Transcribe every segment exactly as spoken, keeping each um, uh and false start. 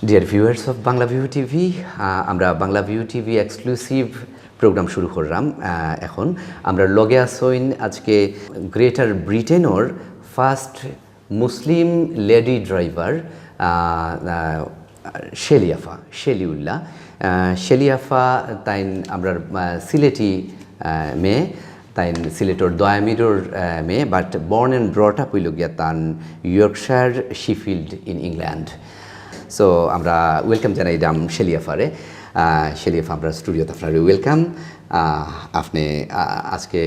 Dear viewers of Bangla View T V, আহ, আমরা Bangla view TV exclusive programme শুরু করলাম। আহ, এখন আমরার লগে আছইন আজকে গ্রেটার ব্রিটেনর ফার্স্ট মুসলিম লেডি ড্রাইভার, আহ, আহ, শেলি আফা, শেলিউল্লাহ। আহ, শেলি আফা তাইন আমরার, আহ, সিলেটি, আহ, মেয়ে, তাইন সিলেটর দয়ামিরর, আহ, মেয়ে, but born and brought up অইলো গিয়া তান Yorkshire, Sheffield in England। So, আমরা ওয়েলকাম জানাইলাম শেলি আফারে। আহ, শেলি আফা, আমরার স্টুডিওত আপনারে ওয়েলকাম। আহ, আপনে, আহ, আজকে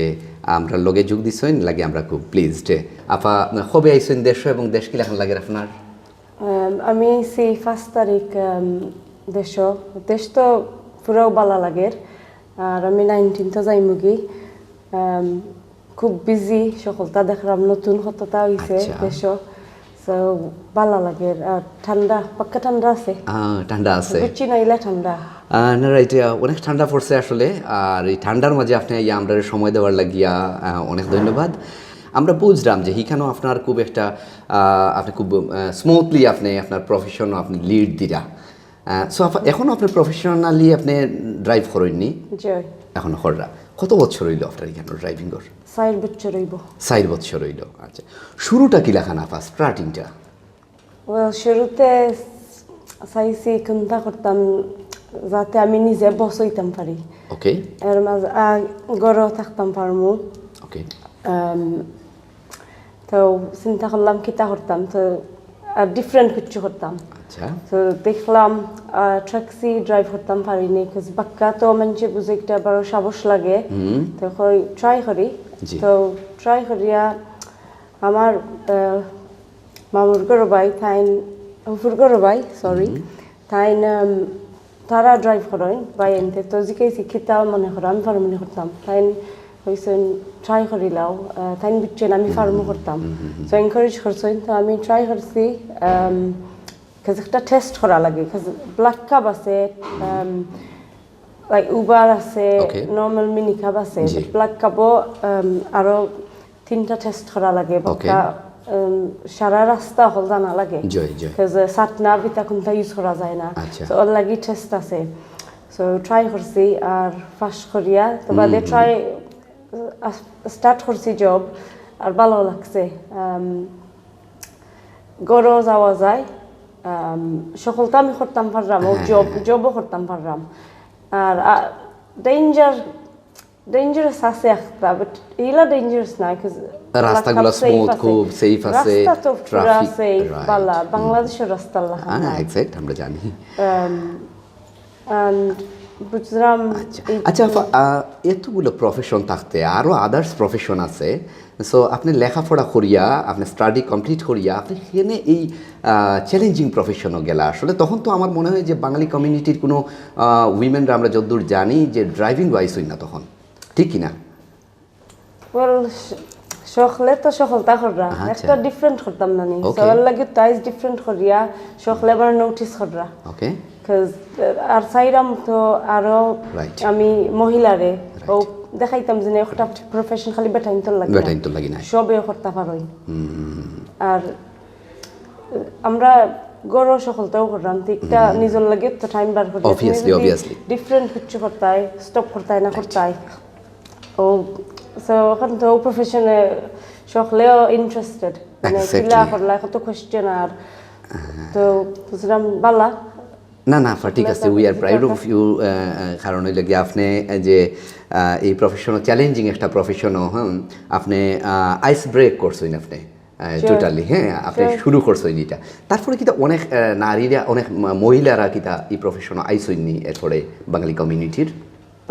আমরার লগে যোগ দিছইন, লাগি আমরা খুব প্লিজড। আফা, কবে আইছইন দেশো এবং দেশ কিলাখান লাগের আপনার? আম, আমি আইছি পাঁচ তারিখ, আম, দেশো। দেশ তো পুরাও বালা লাগের। আর আমি নাইনটিনথ যাইমুগি। আম, খুব বিজি, সকলতা দেখরাম, নতুন কততা অইছে আচ্ছা। দেশো। So, বালা লাগের। আর ঠান্ডা, পাক্কা ঠান্ডা আছে। আহ, ঠান্ডা আছে। বুঝছি না, ইলা ঠান্ডা। আহ, না, রাইট, আহ, অনেক ঠান্ডা পড়ছে আসলে। আর এই ঠান্ডার মাঝে আপনে আইয়া আমরারে সময় দেওয়ার লাগিয়া, আহ, অনেক ধন্যবাদ। আমরা বুঝলাম যে হিখানো আপনার খুব একটা, আহ, আপনে খুব, আহ, স্মুথলি আপনে আপনার প্রফেশন আপনে লিড দিরা। আহ, so, আফা, এখনো আপনে প্রফেশনালি আপনে ড্রাইভ করইননি? জি। এখনো কররা। কত বছর অইলো আপনার হিখানো ড্রাইভিংর? চার বছর অইবো। চার বছর অইলো। আচ্ছা, শুরুটা কিলাখান আফা, স্টার্টিংটা? Well, শুরুতে চাইছি কুনতা করতাম যাতে আমি নিজে বস অইতাম পারি। ওকে। এর মাঝে, আহ, ঘরো থাকতাম পারমু। ওকে। আম, তো চিন্তা করলাম কিতা করতাম, তো আর ডিফারেন্ট কিছু করতাম। আচ্ছা। তো দেখলাম, আহ, ট্যাক্সি ড্রাইভ করতাম পারি নি, 'cause বাক্কা তো মানষে বুঝে একটা বড় সাহস লাগে। হুম। তো কই ট্রাই করি। জি। তো ট্রাই করিয়া আমার, আহ, মামুর ঘরর ভাই, তাইন, ফুফুর ঘরর ভাই, সরি, তাইন, আম, তারা ড্রাইভ করইন, ভাই আনতে। তো জিকাইছি কিতা মনে করো, আমি পারমু নি করতাম। তাইন কইছইন, "ট্রাই করিলাও।" আহ, তাইন বুঝছইন আমি পারমু করতাম। So এনকারেজ করছইন, তো আমি ট্রাই করছি। আম, 'cause একটা টেস্ট করা লাগে, 'cause ব্ল্যাক ক্যাব আছে, আম, লাইক উবার আছে, ওকে। নর্মাল মিনি ক্যাব আছে, জি। ব্ল্যাক ক্যাবও, আম, আরো তিনটা টেস্ট করা লাগে। ওকে। বাক্কা, আম, সারা রাস্তা হল জানা লাগে। জি, জি। 'Cause, আহ, সাতনা বিতা কুনতা ইউজ করা যায় না। আচ্ছা। So ওর লাগি টেস্ট আছে। So ট্রাই করছি আর পাস করিয়া, তো বাদে ট্রাই, আহ, স্টার্ট করছি জব, আর ভালো লাগছে। আম, ঘরো যাওয়া যায়, আম, সকলতা আমি করতাম পাররাম, ও হ্যাঁ, জব, হ্যাঁ। জবও করতাম পাররাম। আর, আ, ডেঞ্জার, ডেঞ্জারাস আছে একটা, but ইলা ডেঞ্জারাস না, 'cause রাস্তাগুলা এলাকা সেফ স্মুথ, আছে। খুব সেফ আছে, রাস্তা তো পুরা ট্রাফিক, সেফ, রাইট। বালা, বাংলাদেশর রাস্তার লাখান হ্যাঁ, না। এক্স্যাক্ট, আমরা জানি। আম, and বুঝলাম আচ্ছা। এই আচ্ছা, আফা, আহ, এতগুলো প্রফেশন থাকতে আরো আদার্স প্রফেশন আছে। So আপনে লেখাপড়া করিয়া, আপনে স্টাডি কমপ্লিট করিয়া, আপনে কেনে এই, আহ, চ্যালেঞ্জিং প্রফেশনও গেলা? আসলে তখন তো আমার মনে হয় যে বাঙালি কমিউনিটির কোনো, আহ, উইমেনরা, আমরা যতদূর জানি, যে ড্রাইভিং আইছইন না তখন, ঠিক কি না? ওয়েল, স-, সকলে তো সকলতা কররা, আচ্ছা। একটা ডিফারেন্ট করতাম না নি। ওকে। সবার লাগি তো আইজ ডিফারেন্ট করিয়া সকলে আবার নোটিস কররা। ওকে। 'Cause, আহ, আর চাইরাম তো আরো রাইট। আমি মহিলারে ও দেখাইতাম যে না, একটা প্রফেশন খালি বেটাইন্তর লাগি না। বেটাইন্তর লাগি না। সবে করতা পারইন। আর আমরা ঘরো সকলতাও কররাম, তো একটা নিজর লাগি তো টাইম বার করি। Obviously, obviously. ডিফারেন্ট কিছু করতায়, স্টপ করতায় না করতায়। ও, so এখন তো প্রফেশনে সকলেও ইন্টারেস্টেড, মানে Exactly. কিলা করলা, কত কোয়েশ্চেন আর তো বুঝলাম বালা। না, না, আফা, ঠিক আছে, we are proud of you। কারণ হইলে কি, আপনি যে, আহ, এই প্রফেশনও চ্যালেঞ্জিং একটা প্রফেশনও, হুম, আপনি আইস ব্রেক করছেন আপনি টোটালি, হ্যাঁ, আপনি শুরু করছেন এটা। তারপরে কিতা অনেক, আহ, নারীরা, অনেক ম-, মহিলারা কিতা এই প্রফেশনও আইসইননি এরপরে বাঙালি কমিউনিটির?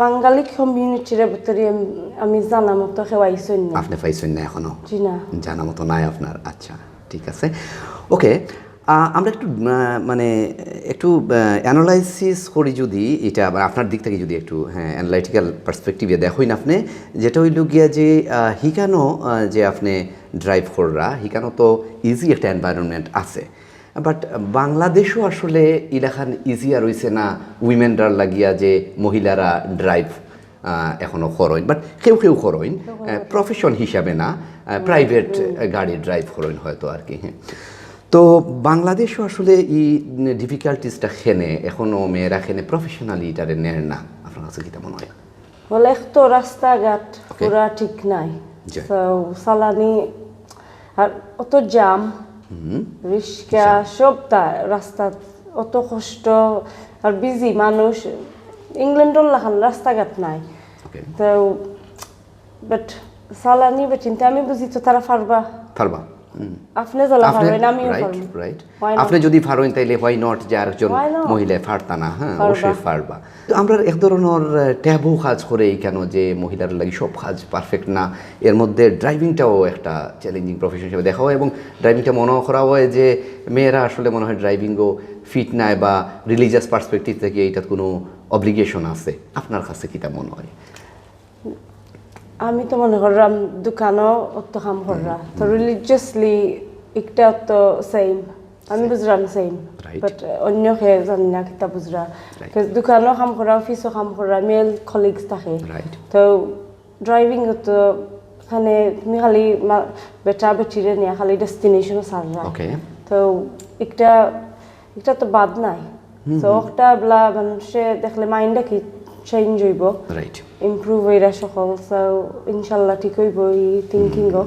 বাঙালি কমিউনিটির ভিতরে আমি, আমি জানা মতো কেউ আইসইন না। আপনি পাইছেন না এখনো? জি না। জানা মতো নাই আপনার, আচ্ছা, ঠিক আছে। ওকে, আমরা একটু, আহ, মানে, একটু অ্যানালাইসিস করি যদি এটা, মানে, আপনার দিক থেকে যদি একটু, হ্যাঁ, অ্যানালাইটিক্যাল পার্সপেক্টিভে দেখইন আপনি, যেটা হইল গিয়া যে, আহ, হিকানো, আহ, যে আপনি ড্রাইভ কররা, হিকানো তো ইজি একটা এনভায়রনমেন্ট আছে, বাট বাংলাদেশও আসলে ইলাখান ইজিয়ার হইছে না উইমেনরার লাগিয়া যে মহিলারা ড্রাইভ, আহ, এখনো করইন, বাট কেউ কেউ করইন, আহ, প্রফেশন হিসাবে না, আহ, প্রাইভেট, আহ, গাড়ি ড্রাইভ করইন হয়তো আর কি, হ্যাঁ। তো বাংলাদেশও আসলে এই ডিফিকাল্টিসটা খেনে এখনো মেয়েরা খেনে প্রফেশনালি এটারে নেয় না, আপনার কাছে কিতা মনে হয়? বলে এক তো রাস্তাঘাট পুরা ঠিক নাই। তো চালানি আর অত জাম, রিক্সা, সবটা রাস্তা অত কষ্ট, আর বিজি মানুষ। ইংল্যান্ডর লাখান রাস্তাঘাট নাই। তো বাট চালানি বেটিন্তে আমি বুঝি তো তারা পারবা। পারবা। আপনি জ্বালা পারবেন, আমিও পারবো। রাইট। আপনি যদি পারেন, তাইলে why not যে আরেকজন মহিলা পারতা না? হ্যাঁ, অবশ্যই পারবা। তো আমরা এক ধরনের ট্যাবু কাজ করে এইখানে, যে মহিলার লাগি সব কাজ পারফেক্ট না। এর মধ্যে ড্রাইভিংটাও একটা চ্যালেঞ্জিং প্রফেশন হিসেবে দেখা হয় এবং ড্রাইভিংটা মনে করা হয় যে মেয়েরা আসলে মনে হয় ড্রাইভিংও ফিট নাই, বা রিলিজিয়াস পার্সপেক্টিভ থেকে এইটার কোনো অবলিগেশন আছে। আপনার কাছে কিতা মনে হয়? আমি তো মনে করলাম দোকানও অত কাম কররা, তো রিলিজিয়াসলি একটা তো সেম, আমি বুঝলাম সেম। বাট অন্য কে জানি না কিতা বুঝরা। দোকানও কাম করা, অফিসও কাম করা, মেল কলিগস থাকে। তো ড্রাইভিং তো এখানে তুমি খালি বেটা বেটিরে নিয়ে খালি ডেস্টিনেশনও ছাড়রা। তো একটা একটা তো বাদ নাই। তো একটা বলা মানুষে দেখলে মাইন্ডটা কি চেঞ্জ হইব, ইমপ্রুভ হইরা সকল। সো ইনশাল্লাহ ঠিক হইব এই থিঙ্কিংও।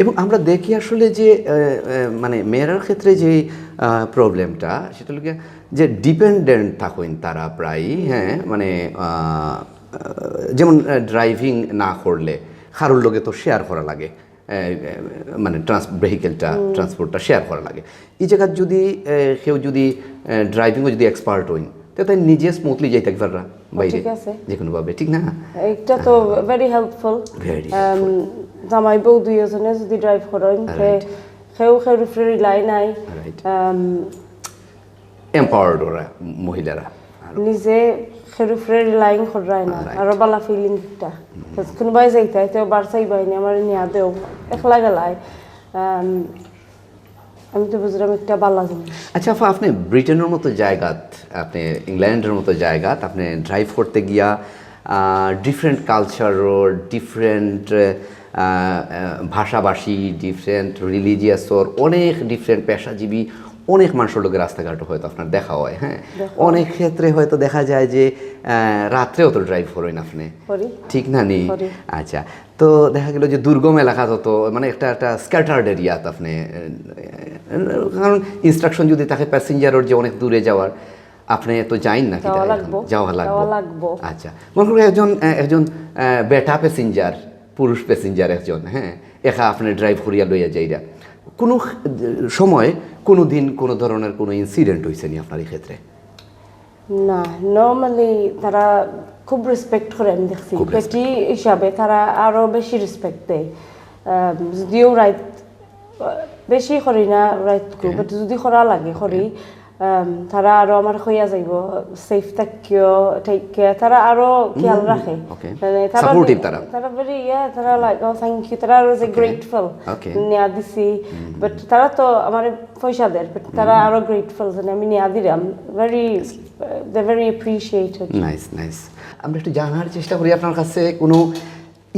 এবং আমরা দেখি আসলে যে আহ, আহ, মানে মেয়েরার ক্ষেত্রে যে প্রবলেমটা, সেটা হলো গিয়া যে ডিপেন্ডেন্ট থাকইন তারা প্রায়। হ্যাঁ, মানে আহ, আহ, যেমন ড্রাইভিং না করলে কারোর লগে তো শেয়ার করা লাগে, আহ, মানে ট্রান্স ভেহিকেলটা, ট্রান্সপোর্টটা শেয়ার করা লাগে। এই জায়গায় যদি আহ, কেউ যদি ড্রাইভিংও যদি এক্সপার্ট হইন, তো তাই নিজে স্মুথলি যাইতে পাররা বাইরে, ঠিক আছে। যে কোনোভাবে, ঠিক না? এটা তো ভেরি হেল্পফুল। ভেরি জামাই বউ দুইজনে যদি ড্রাইভ করেন, কেউ কেউর উপরে রিলাই নাই। এম্পাওয়ার্ড ওরা, মহিলারা। নিজে কেউর উপরে রিলাইং করায় না, আরো ভালো ফিলিং একটা। কোনোবাই যাইতে আইতে বার চাইবাই নি, আমার নিয়া দেও, একলা গেলাই। আম, আমি তো বুঝলাম একটা ভালো জিনিস। আচ্ছা আফা, আপনি ব্রিটেনের মতো জায়গাত, আপনি ইংল্যান্ডের মতো জায়গাত আপনি ড্রাইভ করতে গিয়া ডিফারেন্ট কালচারর, ডিফারেন্ট ভাষাভাষী, ডিফারেন্ট রিলিজিয়াসর, অনেক ডিফারেন্ট পেশাজীবী, অনেক মানুষের লগে রাস্তাঘাটও হয়তো আপনার দেখা হয়। হ্যাঁ, অনেক ক্ষেত্রে হয়তো দেখা যায় যে আহ, রাত্রেও তো ড্রাইভ করেন আপনি, ঠিক না নি? আচ্ছা, তো দেখা গেল যে দুর্গম এলাকা তো, তো মানে একটা একটা স্ক্যাটার্ড এরিয়াত আপনি, আহ, কারণ ইনস্ট্রাকশন যদি থাকে প্যাসেঞ্জারর যে অনেক দূরে যাওয়ার, আপনি তো যাইন না, যাওয়া লাগবো। যাওয়া লাগবো। আচ্ছা, মনে করুন একজন আহ, একজন আহ, বেটা প্যাসেঞ্জার, পুরুষ প্যাসেঞ্জার একজন, হ্যাঁ, একা আপনি ড্রাইভ করিয়া লইয়া যাইরা, কোনো সময় কোনো দিন কোনো ধরনের কোনো ইনসিডেন্ট হয়েছে নি আপনার এই ক্ষেত্রে? না, নর্মালি তারা খুব রেসপেক্ট করে, আমি দেখছি। বেটি হিসাবে তারা আরো বেশি রেসপেক্ট দেয়। আম, যদিও রাইত, বেশি করি না রাইত, বাট যদি করা লাগে করি, আম, তারা আরো আমার কইয়া যাইব, সেফ থাকিও, টেক কেয়ার, তারা আরো খেয়াল রাখে। মানে তারা সাপোর্টিভ তারা। তারা ভেরি, ইয়া, তারা লাইক, ও থ্যাংক ইউ, তারা আরো যে গ্রেটফুল নিয়া দিছি। বাট তারা তো আমার পয়সা দেয়, বাট তারা আরো গ্রেটফুল যে আমি নিয়া দিলাম। Very, they very appreciated. Nice, nice. আমরা একটু জানার চেষ্টা করি আপনার কাছে কোনো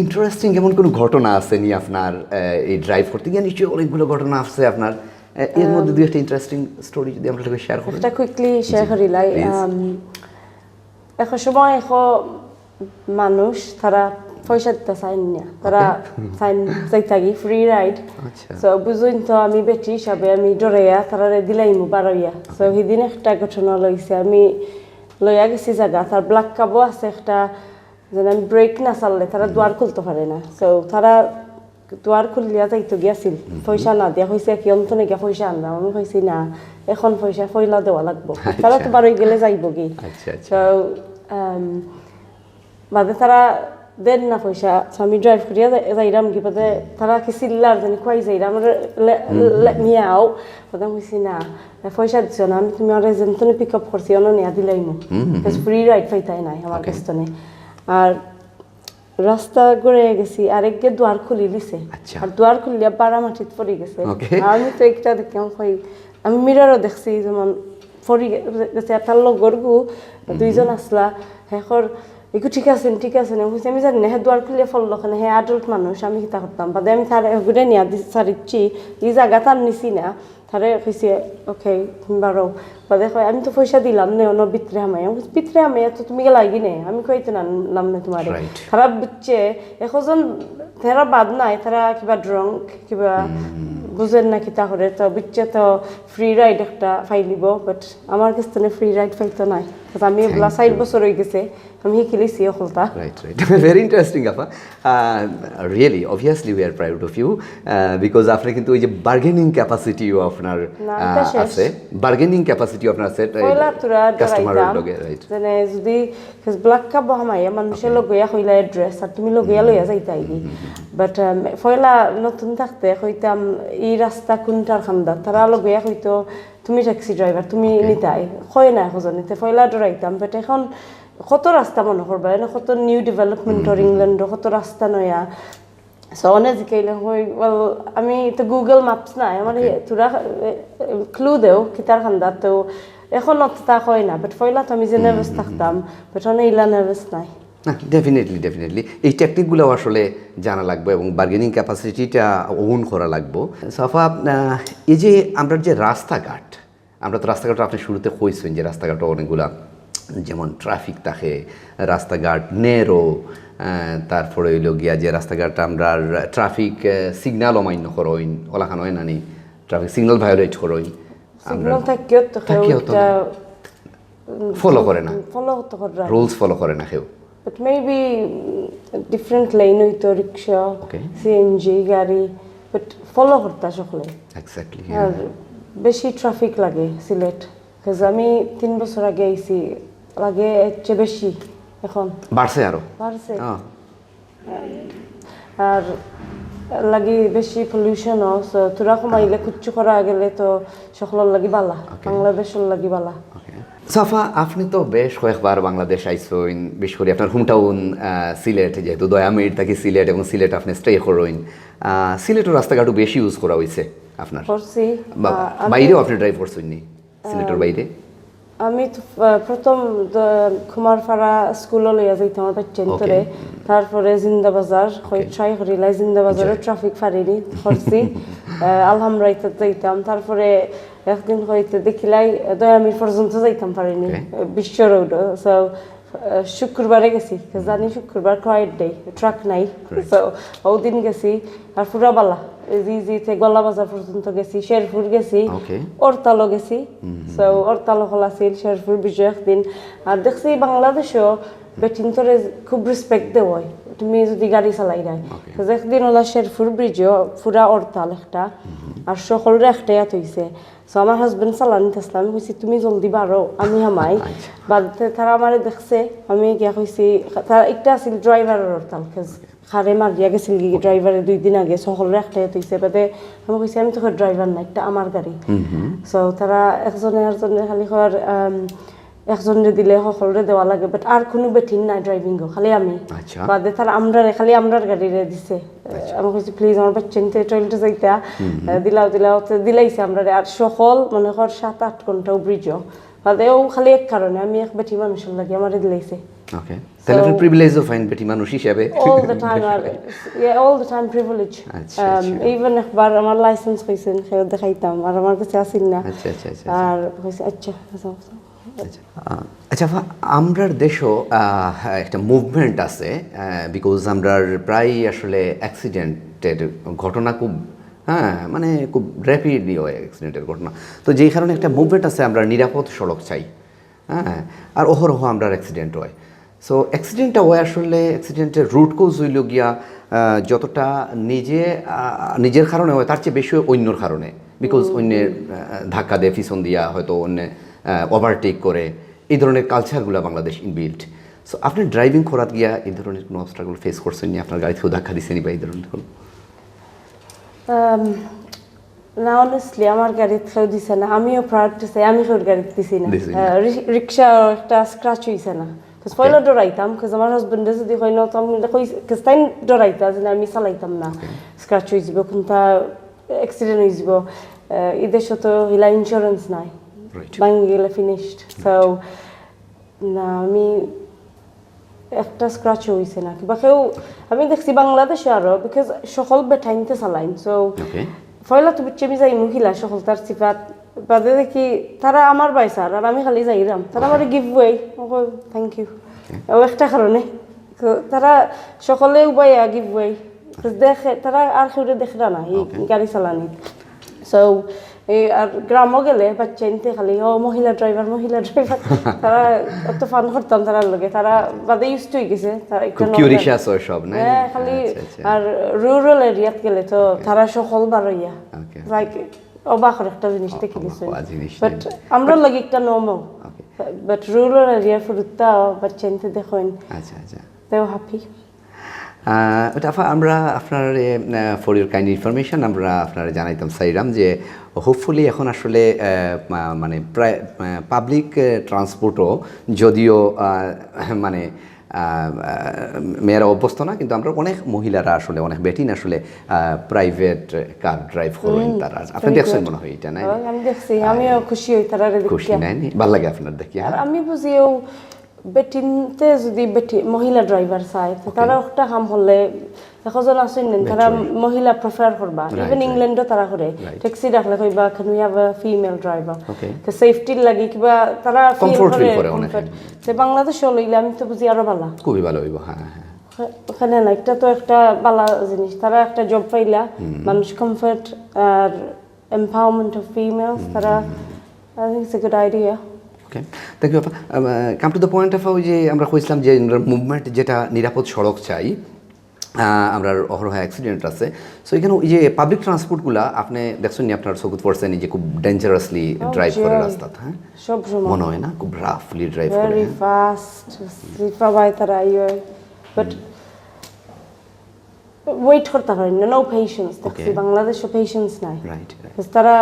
ইন্টারেস্টিং এমন কোনো ঘটনা আছে নি আপনার আহ, এই ড্রাইভ করতে গিয়ে? নিশ্চয়ই অনেকগুলো ঘটনা আছে আপনার, আহ, এর মধ্যে দুই একটা ইন্টারেস্টিং স্টোরি যদি আমরা শেয়ার করি। একটা কুইকলি শেয়ার করি লাই। আম, এক সময় এক মানুষ তারা পয়সা দিতে চাইন না, তারা চাইন যাইতাগি ফ্রি রাইড। তো বুঝুন তো আমি বেটি হিসাবে আমি ডরাইয়া তারারে দিলাইমু বারইয়া। তো সেদিন একটা ঘটনা লইছে, আমি লইয়া গেছি জায়গা, তার ব্ল্যাক কাবও আছে একটা, যেন আমি ব্রেক না চাললে তারা দুয়ার খুলতে পারে না। তো তারা দুয়ার খুলিয়া যাইতো গিয়াছিল, পয়সা না দিয়া কইছে কি অন্তনে গিয়া পয়সা আনলাম। আমি কইছি না, এখন পয়সা পয়লা দেওয়া লাগবো, তারা তো বারই গেলে যাইবো গি। তো বাদে তারা দেন না পয়সা, so আমি ড্রাইভ করিয়া যাই- যাইরাম গি, বাদে তারা কি চিল্লার জানি খুয়াই যাইরাম, লেট মি আউট। বাদে আমি কইছি না, পয়সা দিছ না, আমি তুমি আর এজেন্ট তুমি পিক আপ করছি, অন্য নিয়া দিলাইমু। ফ্রি রাইড পাইতাই নাই আমার কাছ থেকে। আর রাস্তা ঘুরে গেছি, আরেকগে দুয়ার খুলি দিছে। আর দুয়ার খুলিয়া বারা মাটিত পড়ি গেছে। আমি তো একটা দেখলাম, কই, আমি মিররও দেখছি, যেমন পড়ি গে- গেছে, আর তার লগর গু দুইজন আসলা, হেকর একটু ঠিক আছে, ঠিক আছে না, বুঝছি, আমি জানি না, হে দুয়ার খুলিয়া ফেললো কেনে, হে অ্যাডাল্ট মানুষ, আমি কিতা করতাম? বাদে আমি তার এগুরে নিয়া দি-, সারিচ্ছি, ই জাগা তার নিছি না, তারে কইছি, "ওকে, তুমি বারো।" বাদে কয়, "আমি তো পয়সা দিলাম নে, অন্য ভিতরে হামাই।" আমি কইছি, "ভিতরে হামাই, তো তুমি গেলায় গি নে, আমি কইতে না, নাম না তোমারে।" Right. তারা বুঝছে, এখন তারা বাদ নাই, তারা কিবা ড্রাঙ্ক, কিবা বুঝেন না কিতা করে, তো বুঝছে তো ফ্রি রাইড একটা পাইলিব, বাট আমার কাছ থেকে ফ্রি রাইড পাইতো নাই। 'Cause আমি এগুলা Thank চার you. বছর হয়ে গেছে, আমি শিখিলিছি অকলতা। Right, right. ভেরি ইন্টারেস্টিং, আপা। Really, obviously, we are proud of you, because আপনি কিন্তু ওই যে বার্গেনিং ক্যাপাসিটিও আপনার না, আহ, এটা শেষ। আছে। বার্গেনিং ক্যাপাসিটিও আপনার আছে। পয়লা তোরা কাস্টমারের ডরাইতাম, লগে, রাইট। যেনে যদি ব্ল্যাক কাপ হামাইয়া মানুষের লগইয়া কইলা অ্যাড্রেস, আর তুমি লগইয়া লইয়া যাইতা আইগি। বাট পয়লা নতুন থাকতে কইতাম, "এই রাস্তা কোনটার খান্দা?" তারা লগইয়া কইতো, "তুমি ট্যাক্সি ড্রাইভার, তুমি নিতাই।" কয় না এখন নিতে, পয়লা ডরাইতাম। বাট এখন কত রাস্তা মনে করবা, এনে কত নিউ ডেভেলপমেন্ট অর ইংল্যান্ডও, কত রাস্তা নয়া। সো অনে জিকাইলে কই, "ওয়েল, আমি তো গুগল ম্যাপস নাই, আমার তোরা ক্লু দেও কিতার খান্দা।" তো এখন অতটা কয় না, বাট পয়লা তো আমি যে নার্ভাস থাকতাম, বাট অনে ইলা নার্ভাস নাই। না, ডেফিনেটলি, ডেফিনেটলি এই টেকনিকগুলো আসলে জানা লাগবে এবং বার্গেনিং ক্যাপাসিটিটা ওন করা লাগবো। সাফা, আহ, এই যে আমরা যে রাস্তাঘাট, আমরা তো রাস্তাঘাট, আপনি শুরুতে কইছেন যে রাস্তাঘাট অনেকগুলা, যেমন ট্রাফিক থাকে, রাস্তাঘাট নেরো, তারপরে হইল গিয়া যে রাস্তাঘাট আমরা ট্রাফিক সিগন্যাল অমান্য করইন, ওলাখান হয় নানি, ট্রাফিক সিগন্যাল ভায়োলেট করইন। সিগন্যাল থাকিও তো কেউ থাকিও তো একটা ফলো করে না, ফলো তো করে। রুলস ফলো করে না কেউ। বাট মেবি ডিফারেন্ট লেন হইতো, রিক্সা, ওকে। সিএনজি গাড়ি, বাট ফলো করতা সকলে। এক্স্যাক্টলি। আর বেশি ট্রাফিক লাগে সিলেট, বিকজ আমি তিন বছর আগে আইছি, লাগে এর চেয়ে বেশি এখন। বাড়ছে আরো। বাড়ছে। হ্যাঁ। আর লাগি বেশি পলিউশনও, সো তোরা কমাইলে কুচ্ছু করা গেলে তো সকলের লাগি বালা, বাংলাদেশের লাগি বালা। ওকে। সাফা, আপনি তো বেশ কয়েকবার বাংলাদেশ আইসইন, বিশেষ করে আপনার হোম টাউন সিলেট, যেহেতু দয়ামির থাকি সিলেট এবং সিলেট আপনি স্টে করইন, আহ, সিলেটও রাস্তাঘাটও বেশি ইউজ করা হয়েছে আপনার? করছি। বা-, আহ, আমি- বাইরেও আপনি ড্রাইভ করছেন নি সিলেটের বাইরে? আমি তো আহ, প্রথম দ- কুমারপাড়া স্কুলও লইয়া যাইতাম আমার বাচ্চাইন্তরে, তারপরে জিন্দাবাজার, কই ট্রাই করিলাই, জিন্দাবাজারও ট্রাফিক ফারিনি করছি। আহ, আলহামরাইতে যাইতাম, তারপরে একদিন হইতে দেখিলাই দয়ামির পর্যন্ত যাইতাম পারিনি, ওকে। আহ, বিশ্ব রোড। সো শুক্রবারে গেছি, জানি শুক্রবার কোয়াইট ডে, ট্রাক নাই। সো ওদিন গেছি, আর পুরা বালা, এই যে যে তে গোয়ালা বাজার পর্যন্ত গেছি, শেরপুর গেছি, ওকে। অরতালও গেছি। সো অরতালও খোলা ছিল, শেরপুর ব্রিজও একদিন। আর দেখছি বাংলাদেশও বেটিন্তরে খুব রেসপেক্ট দেওয়া হয়, তুমি যদি গাড়ি চালাই নাই। ওকে। তো একদিন ওলা শেরপুর ব্রিজও পুরা অরতাল একটা, আর সকলরে একটাই আত হইছে। সো আমার হাজবেন্ড চালানি আসলাম, আমি কইছি, "তুমি জলদি বারো, আমি হামাই।" বাদে তারা আমারে দেখছে, আমি গিয়া কইছি, তারা একটা আছিল ড্রাইভারের অরতাল, কারে মারিয়া গেছিল কি ড্রাইভারে দুই দিন আগে, সকলরে একটাই আত হইছে। বাদে আমি কইছি, "আমি তো ড্রাইভার না, একটা আমার গাড়ি।" সো তারা একজনে আরজনে খালি কর, আম, একজনরে দিলে সকলরে দেওয়া লাগে, বাট আর কোনো বেটিন নাই ড্রাইভিংও, খালি আমি। আচ্ছা। বাদে তারা আমরারে, খালি আমরার গাড়িরে দিছে। আমি কইছি, "প্লিজ, আমার বাচ্চাইন্তে টয়লেটে যাইতা।" আহ, দিলাও, দিলাও, তো দিলাইছে আমরারে। আর সকল মনে কর সাত আট ঘন্টাও ব্রিজও। বাদে ও খালি এক কারণে, আমি এক বেটি মানুষের লাগি আমারে দিলাইছে। ওকে। তাহলে আপনি প্রিভিলেজও ফাইন বেটি মানুষ হিসাবে। All the time, R yeah, all the time privilege. আচ্ছা, আচ্ছা। ইভেন একবার আমার লাইসেন্স কইছেন, কেউ দেখাইতাম, আর আমার কাছে আসিল না। আচ্ছা, আচ্ছা, আচ্ছা। আর কইছে, "আচ্ছা, আচ্ছা, আচ্ছা।" আচ্ছা, আহ, আচ্ছা, আফা, আমরার দেশও, আহ, একটা মুভমেন্ট আছে, বিকজ আমরার প্রায় আসলে অ্যাক্সিডেন্টের ঘটনা খুব, হ্যাঁ, মানে খুব র্যাপিডলি হয় অ্যাক্সিডেন্টের ঘটনা। তো যেই কারণে একটা মুভমেন্ট আছে, আমরা নিরাপদ সড়ক চাই, হ্যাঁ, আর অহরহ আমরার অ্যাক্সিডেন্ট হয়। সো অ্যাক্সিডেন্টটা হয় আসলে, অ্যাক্সিডেন্টের রুট কজ হইল গিয়া, আহ, যতটা নিজে, আহ, নিজের কারণে হয়, তার চেয়ে বেশি হয় অন্যর কারণে, বিকজ অন্যের, আহ, ধাক্কা দেয় পিছন দিয়া, হয়তো অন্য ওভারটেক করে, এই ধরনের কালচারগুলো বাংলাদেশ ইনবিল্ট। সো আপনি ড্রাইভিং করাত গিয়া এই ধরনের কোনো অবস্ট্রাগল ফেস করছেন নি? আপনার গাড়ি কেউ ধাক্কা দিছে নি বা এই ধরনের কোনো? আম, না, অনেস্টলি আমার গাড়িত কেউ দিছে না, আমিও প্রায়োরিটি চাই, আমি কেউর গাড়িত দিছি না। দিছি না। আহ, রি-, রিক্সা একটা স্ক্র্যাচ হইছে না। 'Cause পয়লা ডরাইতাম, 'cause আমার হাজবেন্ডে যদি কই না, তো আমি কই, 'cause তাই ডরাইতা যে না, আমি চালাইতাম না, স্ক্র্যাচ হয়ে যাব, কোনটা অ্যাক্সিডেন্ট হয়ে যাব। আহ, এই দেশে তো হিলা ইন্স্যুরেন্স নাই, রাইট। ভাঙি গেলে ফিনিশড। সো না, আমি একটা স্ক্র্যাচও হইছে না। কিবা কেউ, আমি দেখছি বাংলাদেশে আরো, বিকজ সকল বেটাইন্তে চালাইন। So Okay. পয়লা তো বুঝছি আমি যাইমু কিলা, সকল তার সিফাত। বাদে দেখি তারা আমার ভাই স্যার, আর আমি খালি যাইরাম, তারা আমারে গিভ ওয়ে। Thank you. ও একটা কারণে তো তারা সকলে উবাইয়া গিভ ওয়ে দেখে, তারা আর কেউ দেখরা না এই Okay. গাড়ি চালানি। সো এই আর গ্রামও গেলে বাচ্চাইন্তে খালি ও মহিলা ড্রাইভার, মহিলা ড্রাইভার। তারা অত ফান করতাম তারার লগে, তারা বাদে ইউজ টু হয়ে গেছে। তারা একটা খুব normal- কিউরিশাস ওই সব, না? হ্যাঁ, খালি আচ্ছা, আচ্ছা। আর রুরাল এরিয়াত গেলে তো তারা সকল বারইয়া Okay. লাইক অবাক অনেকটা জিনিস দেখি অবাক দিছে। হওয়া জিনিস, বাট আমরা লাগি একটা normal. Okay. But rural area ফুরুত্তা বাচ্চাইন্তে দেখইন, আচ্ছা, আচ্ছা। তেও হ্যাপি। আহ, ওটা আফা, আমরা আপনার ফর ইউর কাইন্ড ইনফরমেশন আমরা আপনারা জানাইতাম চাইরাম যে হোপফুলি এখন আসলে আহ, মা- মানে প্রায় পাবলিক ট্রান্সপোর্টও যদিও আহ, মানে আহ, আহ, মেয়েরা অভ্যস্ত না, কিন্তু আমরা অনেক মহিলারা আসলে, অনেক বেটিন আসলে প্রাইভেট কার ড্রাইভ করেন তারা। আপনি very দেখছেন good. মনে হয় এটা, না? হয়, আমি দেখছি, আমিও খুশি হই তারা খুশি, নাই নি? ভালো লাগে আপনার দেখি, আর হ্যাঁ? আমি বুঝিও বেটিনতে যদি বেটি মহিলা ড্রাইভার চায়, তো তারা একটা কাম হলে এখন আছেন না, তারা মহিলা প্রিফার করবা। Right, even right. ইংল্যান্ডও তারা করে, Right. ট্যাক্সি ডাকলে কইবা, "Can we have a female driver?" Okay. তো সেফটির লাগি কিবা তারা ফিল Comfort করে feel করে অনেকে। comfort। তো বাংলাদেশে লইলে আমি তো বুঝি আরো ভালা। খুবই ভালো হইব, হ্যাঁ, হ্যাঁ। ওখানে না, একটা তো একটা ভালা জিনিস, তারা একটা জব পাইলা, মানুষ কমফর্ট আর এম্পাওয়ারমেন্ট অফ ফিমেলস, তারা I think it's a good idea. Okay, thank you আপা। Come to the point of, ওই যে আমরা কইছিলাম যে আমরা মুভমেন্ট যেটা নিরাপদ সড়ক চাই, আহ, আমরা অহরহ অ্যাক্সিডেন্ট আছে। সো এখানে ওই যে পাবলিক ট্রান্সপোর্টগুলা আপনি দেখছেন নি, আপনার চকুত পড়ছে নি যে খুব ডেঞ্জারাসলি Oh, ড্রাইভ করে sure. রাস্তাত, হ্যাঁ? সব সময় মনে হয় না খুব রাফলি ড্রাইভ করে, ভেরি হ্যাঁ? ফাস্ট। সিফা ভাই তারা ইয়ে, বাট ওয়েট করতে পারেন না, নো পেশেন্স। দেখছি Okay. বাংলাদেশে পেশেন্স নাই। Right, right. Because তারা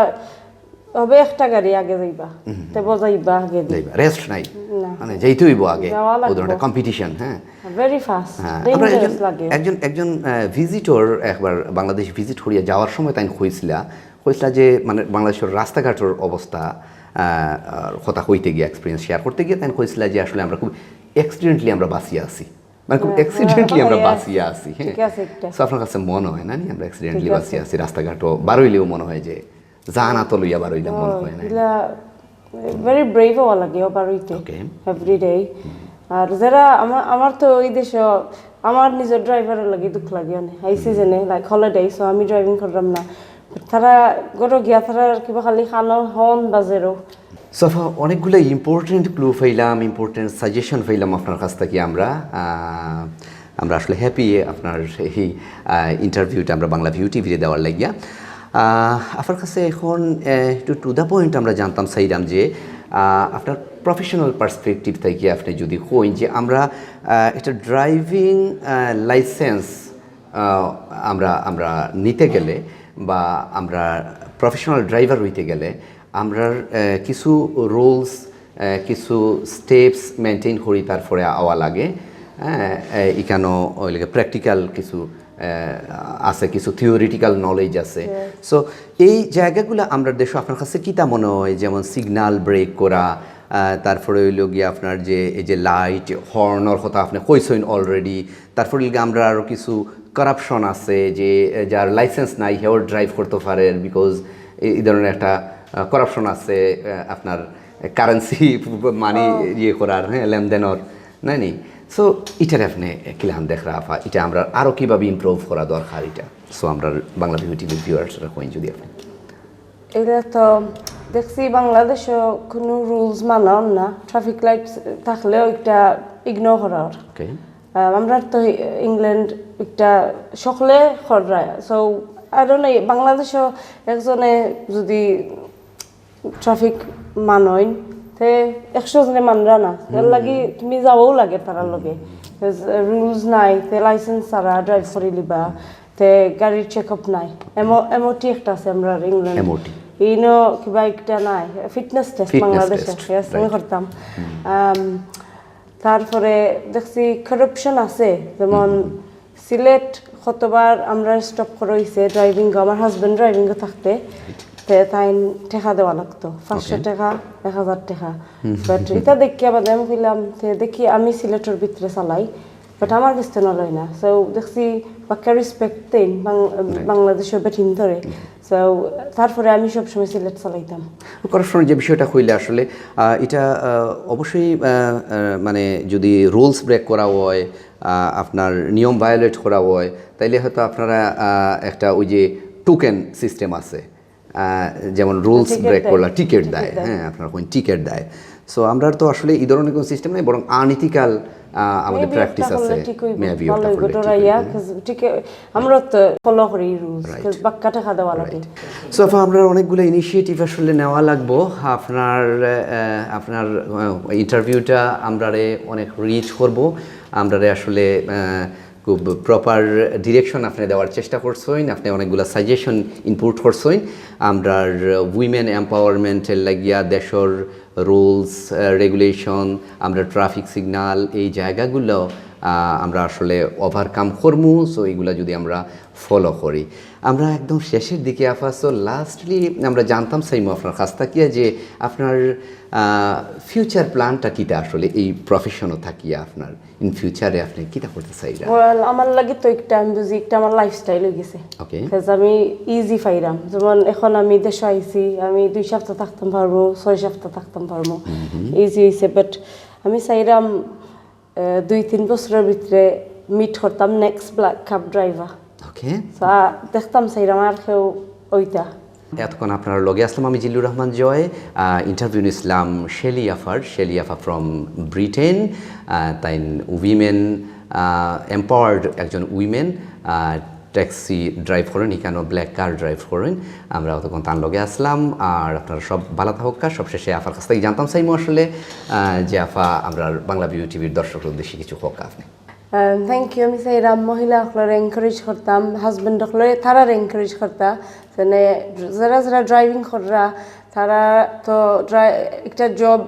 হবে একটা গাড়ি আগে যাইবা, তে বজাইবা আগে। যাইবা, রেস্ট নাই, না। মানে যাইতে হইব আগে। যাওয়া ওদের একটা লাগবো। কম্পিটিশন, হ্যাঁ। ভেরি ফাস্ট, হ্যাঁ, আমরা ডেঞ্জারাস একজন লাগে। একজন একজন ভিজিটর একবার বাংলাদেশ ভিজিট করিয়া যাওয়ার সময় তাই কইছিলা, কইছিলা যে মানে বাংলাদেশের রাস্তাঘাটের অবস্থা আহ, আর কথা কইতে গিয়ে, এক্সপিরিয়েন্স শেয়ার করতে গিয়ে তাই কইছিলা যে আসলে আমরা খুব অ্যাক্সিডেন্টলি আমরা বাঁচিয়ে আছি, মানে খুব হ্যাঁ, অ্যাক্সিডেন্টলি হ্যাঁ, আমরা হ্যাঁ। বাঁচিয়ে আছি, হ্যাঁ। ঠিক আছে একটা। তো আপনার কাছে মনে হয় না নি আমরা অ্যাক্সিডেন্টলি ঠিক আছে। বাঁচিয়ে আছি, রাস্তাঘাটও বারইলেও মনে হয় যে জানা তো লইয়া বারইলাম মনে হয় না? এগুলা ভেরি ব্রেভ হওয়া লাগে ওভার হইতে Okay. Every day. আর যারা আমার আমার তো ওই দেশে আমার নিজের ড্রাইভারের লাগি দুঃখ লাগে অনেক। এই সিজনে লাইক হলিডে, সো আমি ড্রাইভিং করলাম না। তারা গরো গিয়া তারা কিবা খালি খানো হর্ন বাজেরও। সো আপা, অনেকগুলো ইম্পর্টেন্ট ক্লু পাইলাম, ইম্পর্টেন্ট সাজেশন পাইলাম আপনার কাছ থেকে আমরা। আহ, আমরা আসলে হ্যাপি আপনার এই ইন্টারভিউটা আমরা বাংলা ভিউ টিভিতে দেওয়ার লাগিয়া। আহ, আপনার কাছে এখন আহ, একটু টু দ্য পয়েন্ট আমরা জানতাম চাইলাম যে আহ, আপনার প্রফেশনাল পার্সপেক্টিভ থেকে আপনি যদি কইন যে আমরা আহ, একটা ড্রাইভিং লাইসেন্স আহ, আমরা আমরা নিতে গেলে বা আমরা প্রফেশনাল ড্রাইভার হইতে গেলে আমরা আহ, কিছু রুলস, কিছু স্টেপস মেনটেন করি, তারপরে আওয়া লাগে। হ্যাঁ, এখানেও ওই লাগে প্র্যাকটিক্যাল কিছু আহ, আছে, কিছু থিওরিটিক্যাল নলেজ আছে। সো এই জায়গাগুলো আমরা দেশে আপনার কাছে কিতা মনে হয়, যেমন সিগন্যাল ব্রেক করা, আহ, তারপরে হইল গিয়ে আপনার যে এই যে লাইট হর্নর কথা আপনি কইছেন অলরেডি, তারপরে হইল গিয়ে আমরা আরও কিছু করাপশন আছে যে আহ, যার লাইসেন্স নাই হেও ড্রাইভ করতে পারে, বিকজ এই ধরনের একটা করাপশন আছে আহ, আপনার কারেন্সি মানি ইয়ে করার, হ্যাঁ, লেনদেনর, না নি? সো এটার আপনি কিলাহান দেখরা আপা, এটা আমরা আরও কীভাবে ইমপ্রুভ করা দরকার এটা? সো আমরা বাংলা ভিউ টিভির ভিউয়ার্সরা কইন যদি আপনি এটা তো দেখছি বাংলাদেশে কোনো রুলস মানার না, ট্রাফিক লাইট থাকলেও একটা ইগনোর করার। ওকে। আহ, আমরা তো ইংল্যান্ড একটা সকলে খররায়। সো আই ডোন্ট নো, বাংলাদেশও একজনে যদি ট্রাফিক মানইন, তে একশো জনে মানরা না, এর লাগি তুমি যাওয়াও লাগে তারার লগে। রুলস নাই, তে লাইসেন্স ছাড়া ড্রাইভ করি লিবা, তে গাড়ির চেক আপ নাই। এমওটি একটা আছে আমরা ইংল্যান্ড। এমওটি। ইনো কিবা একটা নাই, ফিটনেস টেস্ট Fitness বাংলাদেশে, test, ইয়েস, আমি right. করতাম। আম, তারপরে দেখছি করাপশন আছে, যেমন সিলেট কতবার আমরা স্টপ করা হয়েছে ড্রাইভিং, আমার হাজব্যান্ড ড্রাইভিং থাকতে। তে তাইন টেকা দেওয়া লাগতো, পাঁচশো টেকা, এক হাজার টেকা। বাট ইটা দেখিয়া বাদে আমি কইলাম, তে দেখি আমি সিলেটর ভিতরে চালাই, বাট আমার কাছ থাকি লয় না। সো দেখছি বাক্কা রেসপেক্ট দেইন বাং-, বাংলাদেশো বেটিন্তরে। সো তারপরে আমি সবসময় সিলেট চালাইতাম। করাপশনের যে বিষয়টা কইলে আসলে, আহ, এটা, আহ, অবশ্যই, আহ, আহ, মানে, যদি রুলস ব্রেক করা হয়, আহ, আপনার নিয়ম ভায়োলেট করা হয়, তাইলে হয়তো আপনারা, আহ, একটা ওই যে টোকেন সিস্টেম আছে, আহ, যেমন রুলস টিকিট ব্রেক দেয়। করলে টিকিট টিকিট দেয়। দেয়। হ্যাঁ, আপনার কোন টিকিট দেয়। সো আমরা তো আসলে এই ধরনের কোনো সিস্টেম নেই, বরং আনইথিক্যাল আমাদের Maybe প্র্যাকটিস একটা করলে আছে। ঠিক হইব, মেবি ভালো ওটা হইব, করলে ঠিক ডরাইয়া, হইব। ঠিক, আমরা তো ফলো করি রুলস, রাইট। বাক্কা টেকা দেওয়া লাগে। সো আপা, আমরা অনেকগুলো ইনিশিয়েটিভ আসলে নেওয়া লাগবো। আপনার, আহ, আপনার ইন্টারভিউটা আমরারে অনেক রিচ করব। আমরারে আসলে, আহ, খুব প্রপার ডিরেকশন আপনি দেওয়ার চেষ্টা করছেন। আপনি অনেকগুলো সাজেশন ইনপুট করছেন। আমরার উইমেন এম্পাওয়ারমেন্টের লাগিয়া দেশর রুলস, রেগুলেশন, আমরা ট্রাফিক সিগন্যাল, এই জায়গাগুলো, আহ, আমরা আসলে ওভারকাম করমু। সো এইগুলা যদি আমরা ফলো করি, আমরা একদম শেষের দিকে আফা। সো লাস্টলি আমরা জানতাম চাইমু আপনার কাছ থাকিয়া যে আপনার ফিউচার প্ল্যানটা কিতা আসলে এই প্রফেশনও থাকিয়া আপনার ইন ফিউচারে আপনি কিতা করতে চাইরা? ওয়েল, আমার লাগি তো একটা, আমি বুঝি একটা আমার লাইফস্টাইল হয়ে গেছে। ওকে। বিকজ আমি ইজি পাইরাম, যেমন এখন আমি দেশো আইছি, আমি দুই সপ্তাহ থাকতাম পারবো, ছয় সপ্তাহ থাকতাম পারবো, ইজি হয়েছে। বাট আমি চাইরাম, আহ, দুই তিন বছরের ভিতরে মিট করতাম নেক্সট ব্ল্যাক কাব ড্রাইভার। ওকে। দেখতাম চাইরাম আর কেউ ওইটা। এতক্ষণ আপনার লগে আসলাম আমি জিল্লুর রহমান জয়। ইন্টারভিউ নিছিলাম শেলি আফার, শেলি আফা ফ্রম ব্রিটেন। তাইন উইমেন এম্পাওয়ার্ড একজন উইমেন, ট্যাক্সি ড্রাইভ করেন, এখানেও ব্ল্যাক কার ড্রাইভ করেন। আমরা অতক্ষণ তার লগে আসলাম। আর আপনারা সব ভালা থাকুক্কা। সবশেষে আফার কাছ থাকি জানতাম চাইমু আসলে, আহ, যে আফা, আমরা বাংলা ভিউ টিভির দর্শকর উদ্দেশ্যে কিছু কউক্কা আপনি। Thank you. আমি চাইরাম মহিলা অকলরে এনকারেজ করতাম, হাজব্যান্ড অকলরে, তারারে এনকারেজ করতা, মানে যারা যারা ড্রাইভিং কররা, তারা তো ড্রাই-, একটা জব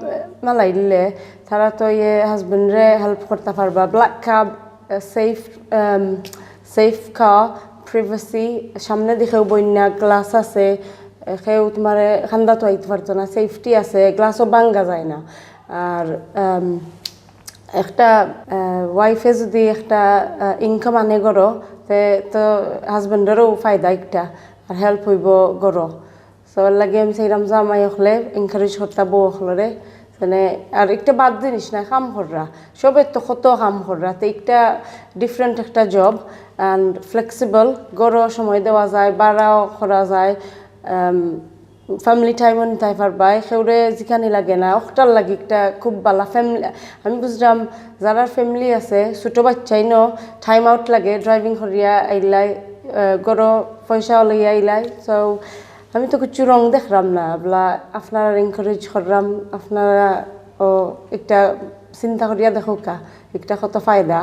মালাইলে তারা তো ইয়ে হাজব্যান্ডরে হেল্প করতা পারবা। ব্ল্যাক কাব, সেফ, সেফ কার, প্রাইভেসি, সামনে দিকেও বন্যা গ্লাস আছে, কেউ তোমার খান্দাত আইতে পারতো না, সেফটি আছে, গ্লাসও ভাঙ্গা যায় না। আর আম, একটা ওয়াইফে যদি একটা ইনকাম আনে ঘরো, তে তো হাজব্যান্ডেরও ফায়দা একটা, আর হেল্প হইব ঘরো। সো এর লাগি আমি চাইরাম জামাই অকলে এনকারেজ করতা বউ অকলরে, মানে, আর একটা বাদ জিনিস না, কাম কররা, সবে তো কত কাম কররা, তো একটা ডিফারেন্ট একটা জব, অ্যান্ড ফ্লেক্সিবল, ঘরও সময় দেওয়া যায়, বাড়াও করা যায়, ফ্যামিলি টাইমও নিতাই পারবায়, কেউরে জিকানি লাগে না, অকটার লাগি একটা খুব ভালা ফ্যামিলি। আমি বুঝলাম, যারার ফ্যামিলি আছে, ছোটো বাচ্চাইনও টাইম আউট লাগে, ড্রাইভিং করিয়া আইলাই, আহ, ঘরো পয়সাও লইয়া আইলাই। সো আমি তো কিছু রং দেখলাম না, বলা আপনারা এনকারেজ করলাম, আপনারা ও একটা চিন্তা করিয়া দেখউক্কা, একটা কত ফায়দা।